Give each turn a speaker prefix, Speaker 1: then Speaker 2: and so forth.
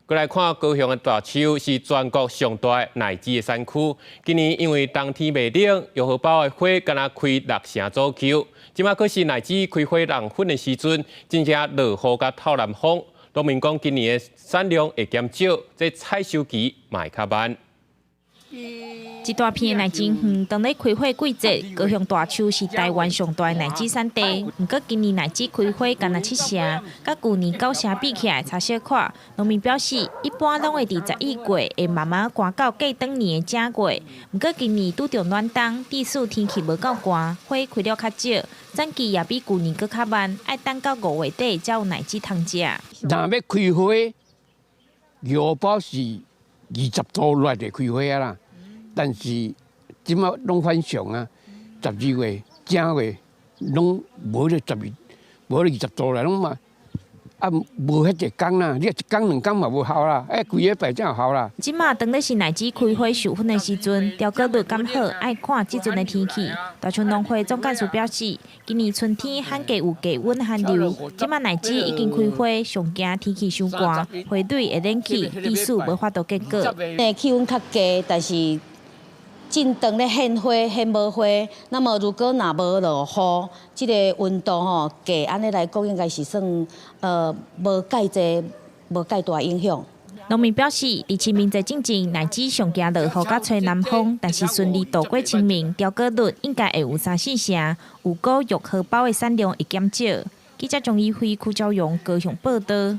Speaker 1: 閣來看高雄的大樹是全國上大的奶子的產區。今年因為冬天袂冷，玉荷包的花敢若開六成左右。這馬閣是奶子開花弄粉的時陣，真驚落雨佮透南風。農民講今年的產量會減少，這採收期嘛會較慢。
Speaker 2: 一大片的奶子園，當咧開花季節，高雄大樹是台灣上大的奶子產地。毋過今年奶子開花干焦七成，佮舊年九成比起來差小可。農民表示，一般攏會佇11月會慢慢寒到過轉年的正月。毋過今年拄著暖冬，致使天氣無夠寒，花開了較少，產期也比舊年閣較慢，愛等到5月底才有奶子通食。
Speaker 3: 若欲開花，玉荷包是20度內就開花啊啦。但是這馬攏反常啊！12月、正月攏無咧十二，無咧20度啦，攏嘛啊無遐濟工啦。你一工兩工嘛無效啦，欸，規禮拜才有效啦。
Speaker 2: 這馬當咧是奶子開花授粉的時陣，調果率敢好，愛看這陣的天氣。大樹農會總幹事表示，今年春天罕見有低溫寒流，這馬奶子已經開花，上驚天氣傷寒，花蕊會冷去，致使無法度結果。
Speaker 4: 氣溫較低，但是正當咧顯花、顯無花，那麼如果若無落雨，這個溫度吼低，按呢來講應該是算無蓋濟、無蓋大影響。
Speaker 2: 農民表示，佇清明節進前，奶子上驚落雨佮吹南風，但是順利度過清明，調果率應該會有三四成，預估玉荷包的產量會減少。記者張怡輝、柯昭榮高雄報道。